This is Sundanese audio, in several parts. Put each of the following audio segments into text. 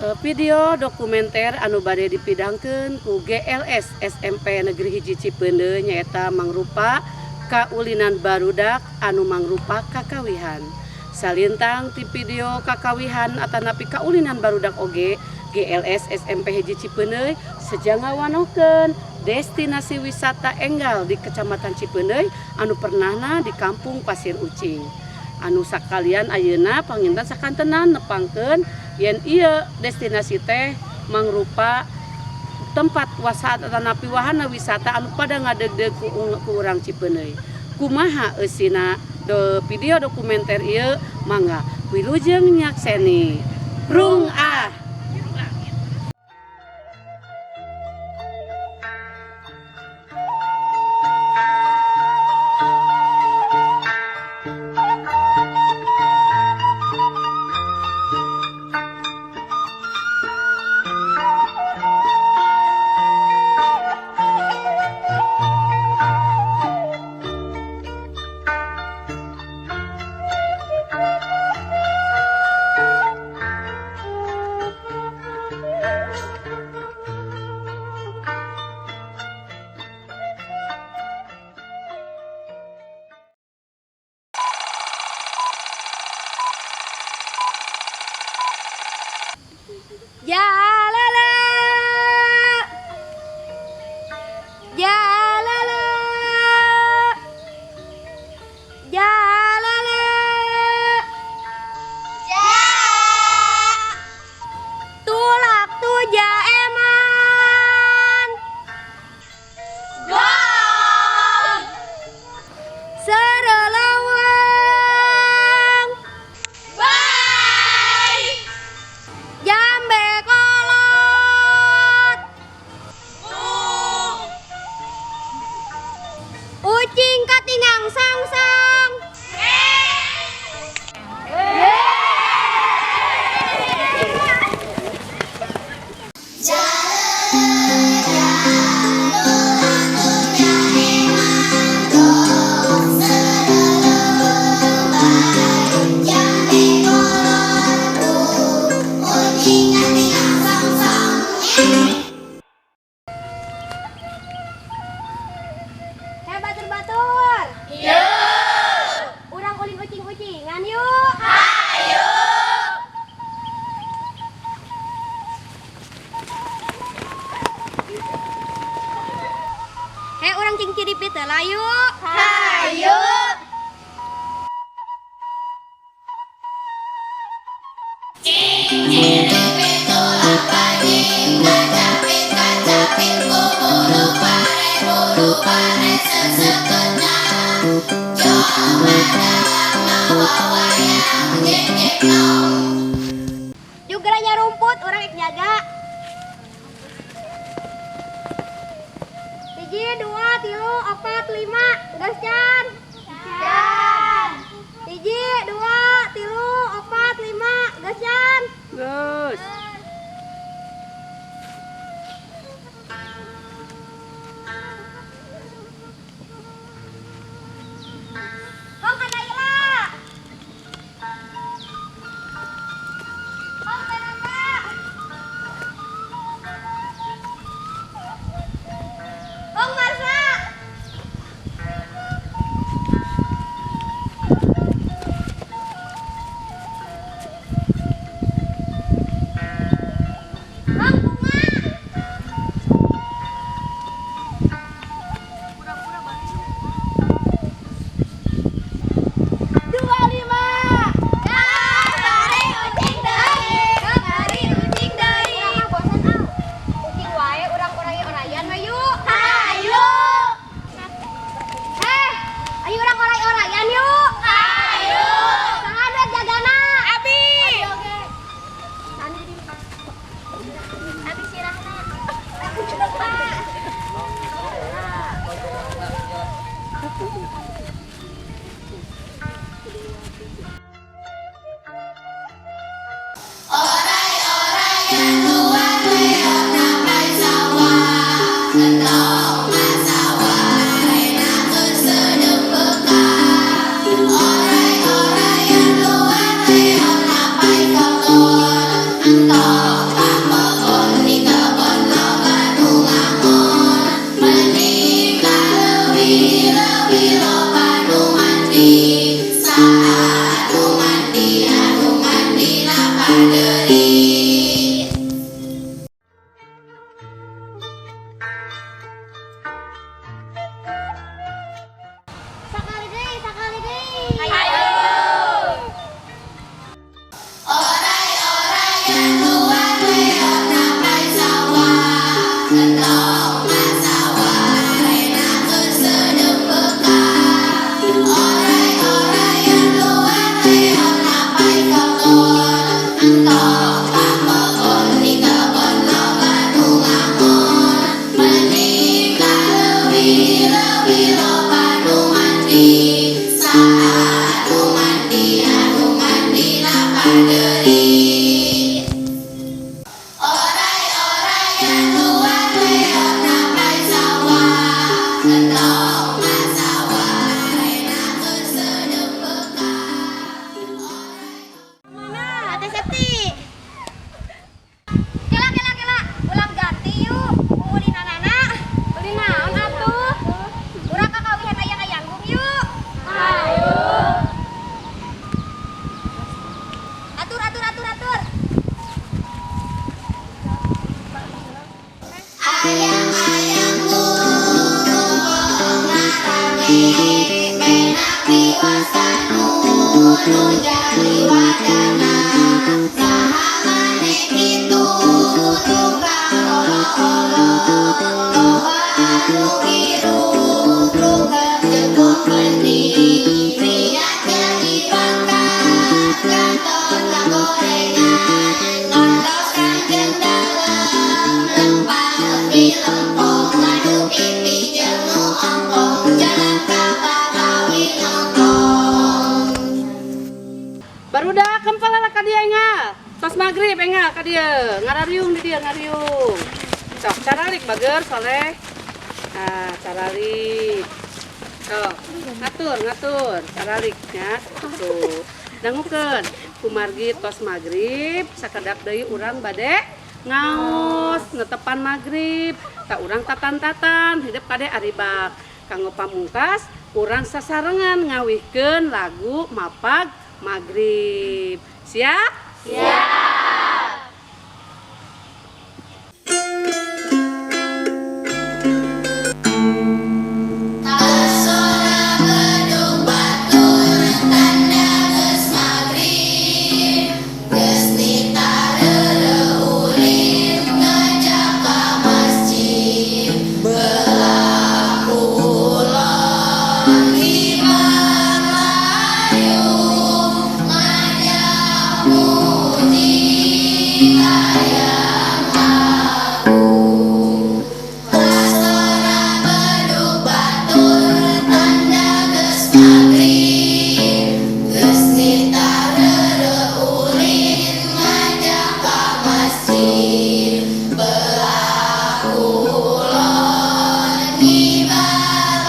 Video dokumenter anu bade dipidangkeun ku GLS SMP Negeri 1 Cipeundeuy nyaeta mangrupa kaulinan barudak anu mangrupa kakawihan. Salintang ti video kakawihan atanapi kaulinan barudak oge, GLS SMP 1 Cipeundeuy seja ngawanohkeun destinasi wisata enggal di Kecamatan Cipeundeuy anu pernahna di Kampung Pasir Ucing. Anu sakalian ayeuna panginten sakantenan nepangkeun yen ieu destinasi teh mangrupa tempat wisata atanapi wahana wisata anu pada ngadeugdeug ku urang Cipeundeuy. Kumaha eusina video dokumenter ieu, mangga wilujeng nyakseni. Rung ah. Ya la la, ya la la, ya la la, ya. Tulak tuja eman, gol. Serelawang, bye. Jambe kolot, ucing katingang sangsang. Hei batur-batur. Iya. Urang ulin ucing-ucingan yuk. Ayo. Hei urang cingciripit heula yuk. Hayu. Cingciripit tulang pajing, kacapit kacapit ku bulu pare seseketna. Jomadang mawa wayang jeng nong. Juga rumput urang ek jaga. 1, 2, 3, 4, 5, geus can. Can. 1, 2, 3, 4, 5, geus can. Geus. Hong ka Naila. Hong ka Nanda. Hong Marsa. Deuri. Sakali deui, sakali deui. Ayo. Oray-orayan luar reot napay sawah. Entong masawah arena keur seudeup bekah. Oray-orayan luar reot napay kebon. Entong ka kebon di kebon loba nu ngangon. Mending ka leuwih leuwih loba nu mandi. Saha anu mandi, anu mandi napadeuri. Oray-orayan luar reot napay sawah. Entong masawah arena keur seudeup bekah. Mana? Ate Septi. Kela kela kela, ulang ganti yuk. Ulinanana. Beli naon atuh? Urang kakawihan ayang-ayanggung yuk. Ayo. Atur atur atur atur. Ayang-ayang bohong marame, penak diwasanu nu jadi wadana. Saha maneh kitu tukang olo-olo, loba anu hirup rugeh jeung benih. Niat jadi bakat gatot kagorengan, ngontos kanjeng dalem lempar pilempong, ngadu pipi jeung nu ompong, jalan ka kawin nongkrong. Barudak kempel lah ka dieu enggal. Tos magrib enggal ka dieu. Ngarariung di dieu ngariung. Sok caralik bager soleh. Nah, caralik. Sok, ngatur ngatur caralik nya. Tuh. Dangukeun kumargi tos magrib sakedap deui urang bade ngaos netepan magrib. Tak urang tatan-tatan hidup kade aribak. Kanggo pamungkas urang sasarengan ngawihkeun lagu mapag magrib. Siap? Siap. Sora bedug batur tanda geus magrib, geus nitah reureuh ulin ngajak ka masjid. Belah kulon kibar layung ngajak muji hayang agung. Sora bedug batur tanda geus magrib, geus nitah reureuh ulin ngajak ka masjid. Belah kulon kibar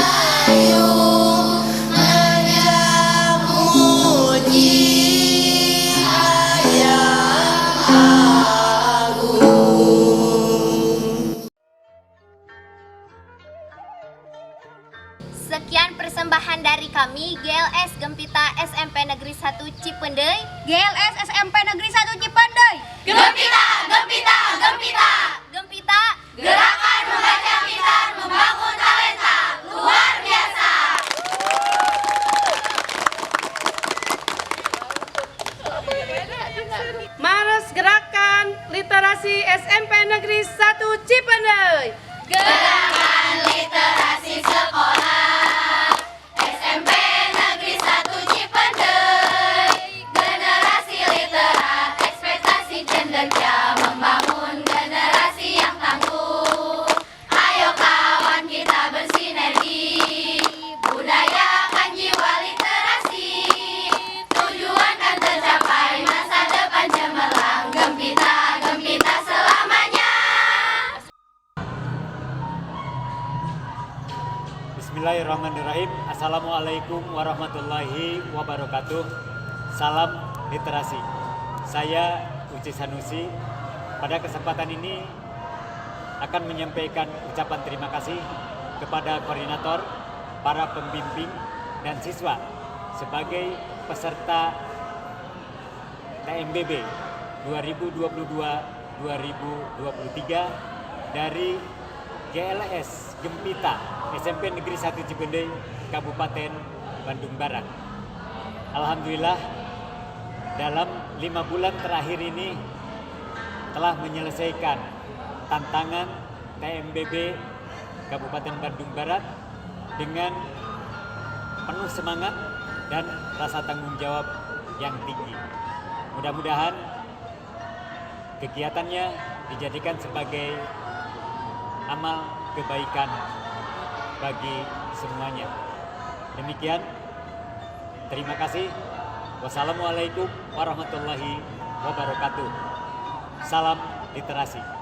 layung ngajak muji hayang agung. Sekian persembahan dari kami GLS Gempita SMP Negeri 1 Cipeundeuy. GLS SMP Negeri 1 Cipeundeuy. Gempita, gempita, gempita. Gempita. Gerakan membaca pintar membangun talenta luar biasa. Mars Gerakan Literasi SMP Negeri 1 Cipeundeuy. Gerakan literasi sekolah SMP Negeri 1 Cipeundeuy. Generasi literat, ekspektasi cendekia, membangun generasi yang tangguh. Ayo kawan kita bersinergi, budayakan jiwa literasi. Tujuan kan tercapai, masa depan cemerlang. Gempita, gempita selamanya. Bismillahirrahmanirrahim. Assalamualaikum warahmatullahi wabarakatuh. Salam literasi. Saya Uci Sanusi. Pada kesempatan ini akan menyampaikan ucapan terima kasih kepada koordinator, para pembimbing, dan siswa sebagai peserta TMBB 2022-2023 dari GLS Gempita SMP Negeri 1 Cipeundeuy, Kabupaten Bandung Barat. Alhamdulillah, dalam 5 bulan terakhir ini telah menyelesaikan tantangan TMBB Kabupaten Bandung Barat dengan penuh semangat dan rasa tanggung jawab yang tinggi. Mudah-mudahan kegiatannya dijadikan sebagai amal kebaikan bagi semuanya. Demikian, terima kasih. Wassalamualaikum warahmatullahi wabarakatuh. Salam literasi.